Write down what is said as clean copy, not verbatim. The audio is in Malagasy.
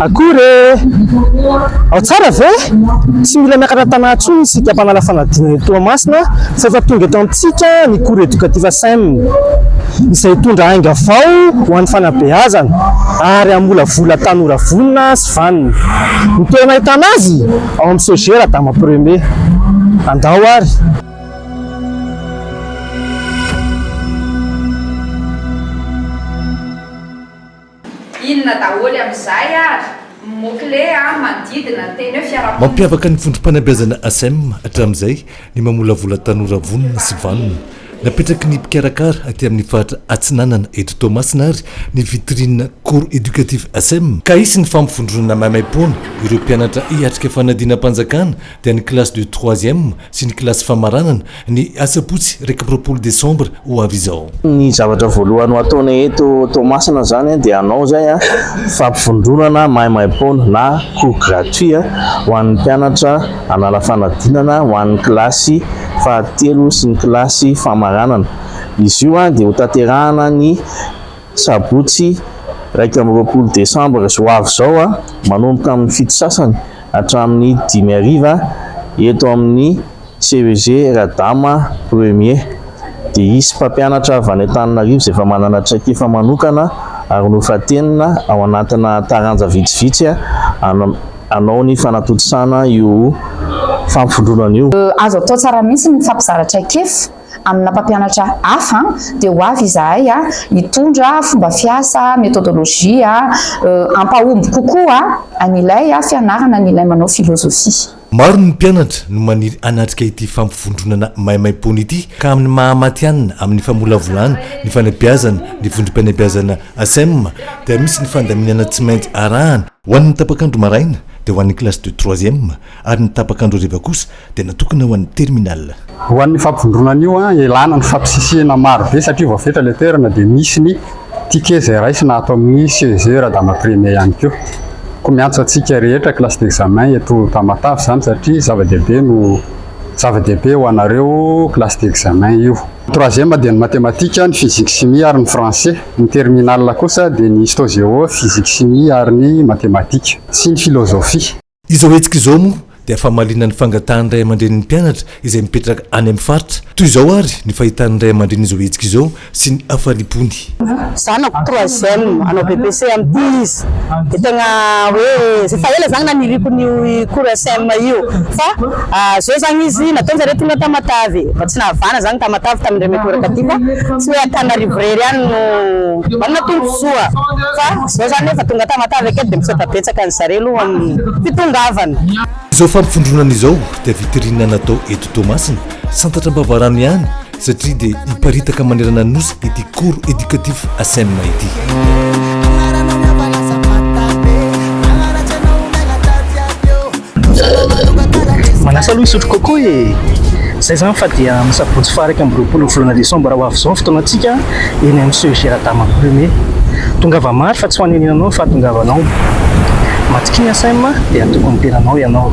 Akory e! Ao tsara ve? Tsy mila miakatra tanà intsony isika mpanala fanadinana eto Toamasina fa efa tonga eto amintsika ny cours éducatif SEM izay hitondra ainga vao ho an'ny fanabeazana ary hamolavola tanora vonona sy vanona. Ny toerana ahitana azy? Ao amin'ny CEG Radama Premier. Andao ary! Inona daholo amin'izay ary ny mots clés manodidina ny teny hoe fiarahamonina? Mampiavaka ny vondrom-panabeazana ACEM hatramin'izay ny mamolavola tanora vonona sy vanona. Napetraky ny mpikarakara aty amin'ny faritra Atsinanana eto Toamasina ary ny vitrine cours éducatif ACEM, ka hisy ny fampivondronana maimaimpoana ireo mpianatra hiatrika fanadinam-panjakana dia ny classe de troisième sy ny kilasy famaranana ny asabotsy 21 desambra ho avy izao. Ny zavatra voalohany ho ataonay eto Toamasina izany dia hanao izay fampivondronana maimaimpoana na cours gratuit ho an'ny mpianatra hanala fanadinana ho an'ny kilasy fahatelo sy ny kilasy famaranana. Izy io dia hotanterahana ny sabotsy 21 desambra ho avy izao manomboka amin'ny fito sasany hatramin'ny dimy hariva eto amin'ny CEG Radama Premier. Dia hisy mpampianatra avy any Antananarivo izay efa manana traikefa manokana ary nofantenina ao anatina taranja vitsivitsy hanao ny fanatontosana io fampivondronana io. Azo atao tsara mihitsy ny mifampizara traikefa amina mpampianatra hafa dia ho avy izahay hitondra fomba fiasa, méthodologie, hampahomby kokoa an'ilay fianarana an'ilay manao filozofia. Maro ny mpianatra no maniry hanatrika ity fampivondronana maimaimpoana ity ka amin'ny maha matihanina amin'ny famolavolana ny fanabeazana ny vondrom-panabeazana ACEM dia misy ny fandaminana tsy maintsy arahana. Ho an'ny tapak'andro maraina dia ho an'ny classe de troisième ary ny tapak'andro hariva kosa dia natokana ho an'ny terminal. Ho an'ny fampivondronana io, ilana ny fampisisihina maro be satria voafetra ilay toerana dia misy ny ticket izay raisina ato amin'ny CEG Radama Premier ihany koa. Koa miantso antsika rehetra classe d'examen eto Tamatave izany satria zava-dehibe no zava-dehibe ho anareo classe d'examen io. Ny troisième dia ny matematika, ny physique chimie ary ny français. Ny terminal kosa dia ny histo géo, physique chimie ary ny matematika sy ny philosophie. Izao hetsika izao moa dia famaliana ny fangatahan'ny ray aman-drenin'ny mpianatra izay mipetraka any amin'ny faritra. Toy izao ary ny fahitan'ny ray aman-dreny izao hetsika izao sy ny hafaliam-pony. Zanako troisième hanao BEPC amin'ity izy dia tegna hoe efa ela zany naniriako an'io cours SM io fa zao zany izy nataon-jareo tonga Tamatave mba tsy nahavana zany Tamatave tamin'ireo mikoraka aty fa tsy hoe Antananarivo irery ihany no manana tombontsoa fa zao zany efa tonga Tamatave aketo dia misaotra betsaka an'i zareo aloha amin'ny fitongavana. Izao fampivondronana izao dia vitrine natao eto Toamasina, santatra am-bavarano ihany satria dia hiparitaka manerana ny Nosy ity cours éducatif ACEM ity. Manasa aloha hisotro coco e! Zay zany fa dia amin'ny sabotsy faha 21 ny volana desambra ho avy izao ny fotoanantsika eny amin'ny CEG Radama Premier. Tongava maro fa tsy ho anenenanao ny fahatongavanao. Matokia ny ACEM dia hatoky ny tenanao ianao.